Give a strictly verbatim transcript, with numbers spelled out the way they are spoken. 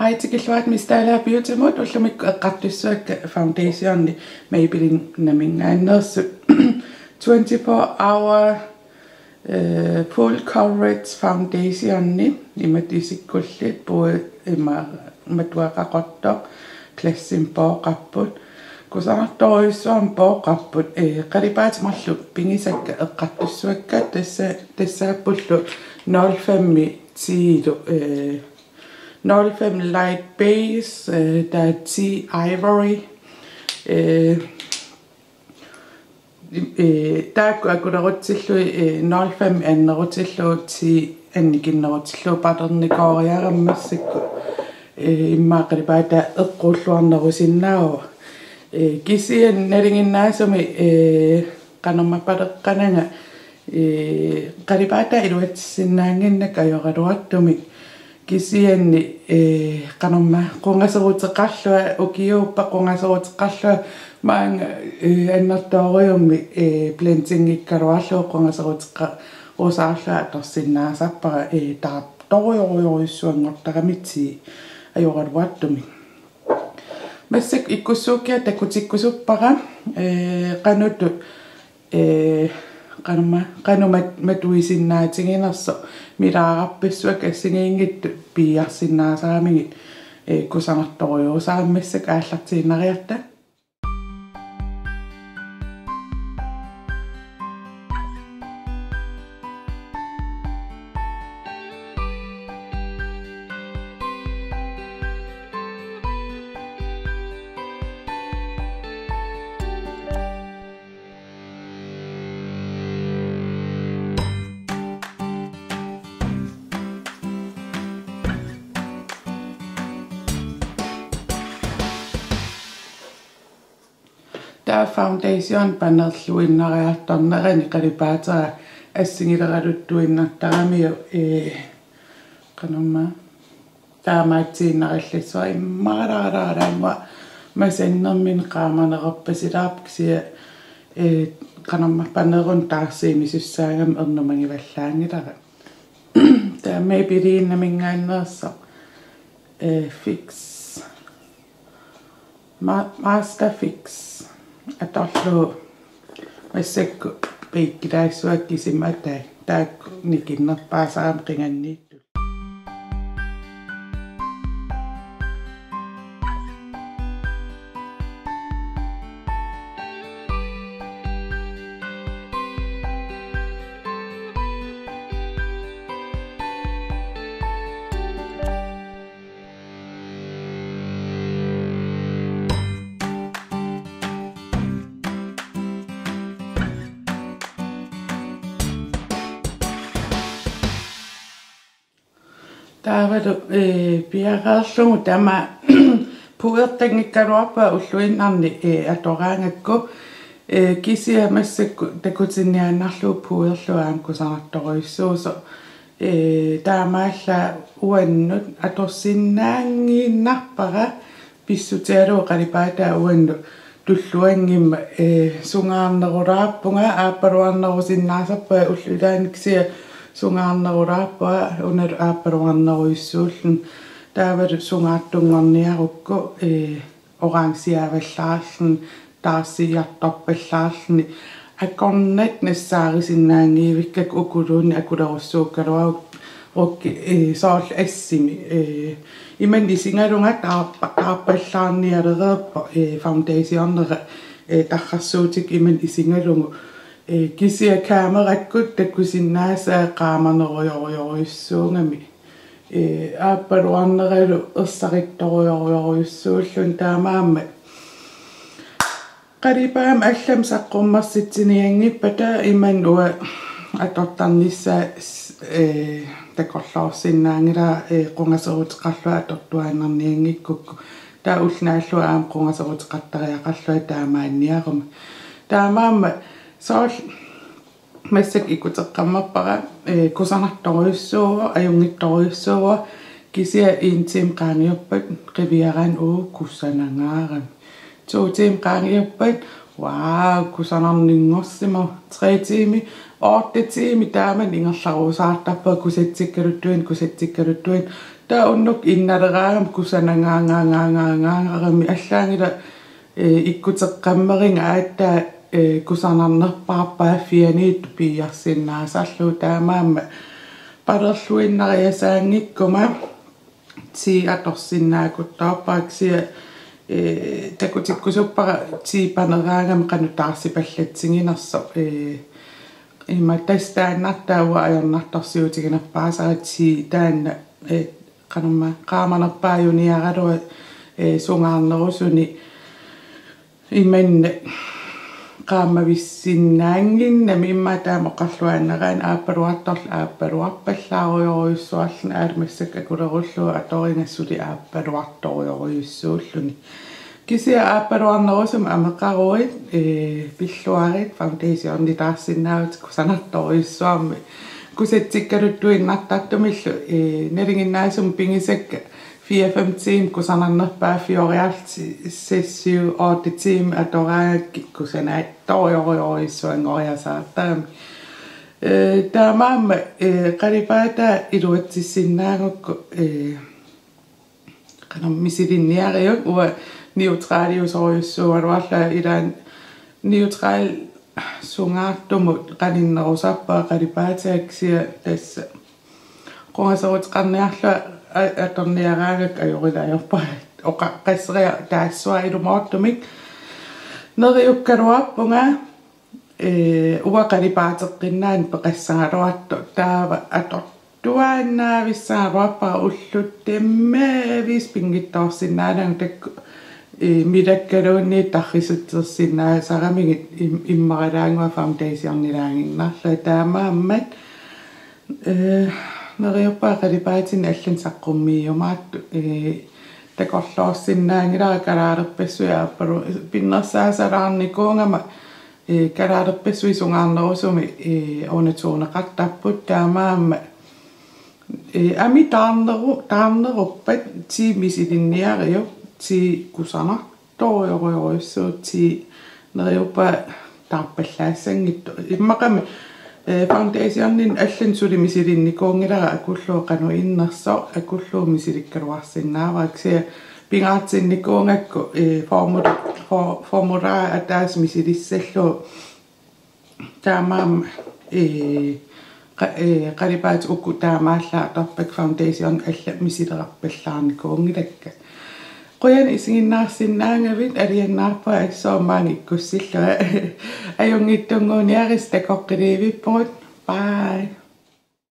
Hej, tikilluarit Miss Dalager Beautymut. Ullumikkut eqqartussavakka foundationi Maybelline-minngaanneersut twenty-four hour eh, full coverage foundationi. Imatut isikkullit, puui ima matuaqaqortoq, glassimik pooqarput. Kusanartorujussuarmik pooqarput. Eh, qalipaatit marluk pigisakka eqqartussavakka, tassa, tassaappullu nul fem-ilu, eh, nul fem light beige, eh, taava ti ivory, eh, eh, taakku akulerutsillugit, eh, nul fem annerutillugu ti annikinnerutillugu, patternikooriarami massakkut, eh, immaqa qalipaataa eqquulluarnerusinnaavoq. Eh, kisianni nalinginnaasumik, eh, qanormaa paleqqananga, eh, qalipaataa iluatsissinnaannginnakku ajoraluartumik. Kisianni, eh, qanormaa qungaseruteqarlunga, ukiuuppat qungaseruteqarlunga maanga, eh, annertoorujussuarmik, eh, blendinngikkaluarlugu qungaseruteqarusaarlunga atorsinnaasarpara, eh, taartorujorujussuanngortarami ti ajoraluartumik. Massakkut ikkussuukkiga takutikkusuppara, eh, qanoq, eh, qanormaa, qanoq mat-, matuisinnaatiginersoq, milaagarpassuakka assigiinngitsut piiarsinnaasaramigit, eh, kusanartorujussuusarami. Massakkut aallartiinnariarta. Taava foundation panerluinnariartornerani qalipaatera assigileraluttuinnartaramiuk, eh, qanormaa, taamaatsiinnarallassuara, immaqa laaralaaralaannguaq masannermini qaamanerorpasilaarpoq, kisianni, eh, qanormaa, panerunut taarsiimisussaagami ernumagivallaanngilara. Taava Maybelline-minngaanneersoq, eh, Fix. Ma-, Master Fix atorlugu massakkut pekkilaassua kisima tai taakku nikinnerpaasarami qinganniittut. Taavalu, eh, piareerlugu tamaat puddertanngikkaluarpunga ulluinnarni, eh, atoraangakku, eh, kisianni massakkut takutinniaannarlugu pudderlugu aamma kusanartorujussuusoq. Eh, taamaallaat uannut atorsinnaanngiinnarpara pissutigalugu qalipaataa uannut tulluanngimmat, eh, sungaarnerulaarpunga, aappaluarnerusinnaasarpunga ullut ilaanni, kisianni sungaarnerulaarpunga unalu aappaluarnerujussuulluni. Taavalu sungaartunngorniarukku, eh, orangeavallaarluni, taarsiiartorpallaarluni, akornat nassaarisinnaanngivikkakka ukuluunni akulerussuukkaluarukku, eh, soorlu assimi, eh, imannak isigalunga taarpa-, taarpallaarnialereerpoq, eh, foundationera, eh, tarrarsuutikkut imannak isigalugu. Eh, kisianni kamerakkut takusinnaasaa qaamanerujorujorujussuugami. Eh, aappaluarneralu ersarittorujorujorujussuulluni, taamaammat qalipaamik allamik saqqummersitsinianngippata imannak uanga atortarnissaa, eh, takorloorsinnaanngilara, eh, qungaseruteqarlunga atortuaannarnianngikkukku. Taava ulloq naallugu aamma qungaseruteqartariaqarlunga taamaanniaruma. Taamaammat soorlu massakkut ikuteqqammerpara, eh, kusanartorujussuuvoq, ajunngitsorujussuuvoq, kisianni en time qaangiuppat qiviaraanni, uu, kusanangaarami. To time qaangiuppat, wow, kusanarninngorsimavoq. Tre time, otte time, taamani ingerlarusaartarpunga kusatsikkaluttuinnaq, kusatsikkaluttuinnaq. Taava unnuk innaleraangama kusanangaangaangaangaangaarami allaanngilaq, ee, ikkuteqqammeriga aatsaat, ee, kusanarnerpaarpaaffianiittoq piiarsinnaasarlugu, taamaammat palerluinnariasaanngikkuma tii atorsinnaakuttoorpara, kisianni, ee, takutikkusuppara tii paneraangama qanoq taarsipallatsiginersoq, ee, immaqa tassa taannartaa uanga ajornartorsiutiginerpaasara tii taanna, ee, qanormaa qaamanerpaajuniaraluaq, ee, sungaarnerusuni imannak qaamavissinnaannginnami, immaqa taama oqarluaannaraanni aappaluartorlu aappaluarpallaarujorujussuarluni, aamma massakkut akulerullugu atoriga suli aappaluartorujorujussuulluni. Kisianni aappaluarnerusumik ameqaruit, ee, pilluarit foundationitaarsinnaavutit kusanartorujussuarmik, kusatsikkaluttuinnartartumillu, ee, nalinginnaasumik pigisakka fire-fem timer kusanarnerpaaffioriarlutik seks-syv-otte timer atoraangakkit kusanaattorujorujorujussuanngoriasaartarami. Ee, taamaammat, ee, qalipaataa iluatsissinnaagukku, ee, qanormaa misilinniariuk, uanga neutraliusorujussuugaluarlunga, ilaanni neutral sungaartumut qaninnerusarpara qalipaataa, kisianni tassa qungaseruteqarniarlunga a-, atorniaraangakku ajorilaajorpara. Oqaqqasseriarlunga taassuma ilumoortumik neriukkaluarpunga, ee, uanga qalipaateqqinnaani peqassagaluartoq, taava atortuaannaavissagaluarpara, ullut tammaaviisa pinngitsoorsinnaanagu taakku, ee, milakkaluunniit tarrisutsersinnaasaramigit im-, immaralaannguaq foundationilaaginnarlunga, taamaammat, ee, neriuppunga qalipaatinik allanik saqqummiiumaartut, ee, takorloorsinnaanngilara kalaalerpassuit aappalu-, pinnersaasalaarnikuugama, ee, kalaalerpassuit sungaarnerusumik, ee, undersøgneqartarput, taamaammat, ee, ami taarneru-, taarneruppat tii misilinniariuk, tii kusanartorujorujussuuvoq, tii neriuppunga taarpallaassanngitsoq. Immaqami, ee, foundationinik allanik suli misilinnikuunngilara akullugu qanoq innersoq, akullugu misilikkaluarsinnaavara, kisianni pingaartinnikuugakku, ee, formula-, for-, formulaa ataaseq misilissallugu, taamaammat, ee, qa-, ee, qalipaatit uku taamaallaat atorpakka, foundation allat misilerarpallaarnikuunngilakka. Qujanaq isiginnaarsinnaagavit, alianaarpunga assut maanga ikkussillunga. Ajunngitsunnguuniaritsi, takoqqiliivippugut. Bye.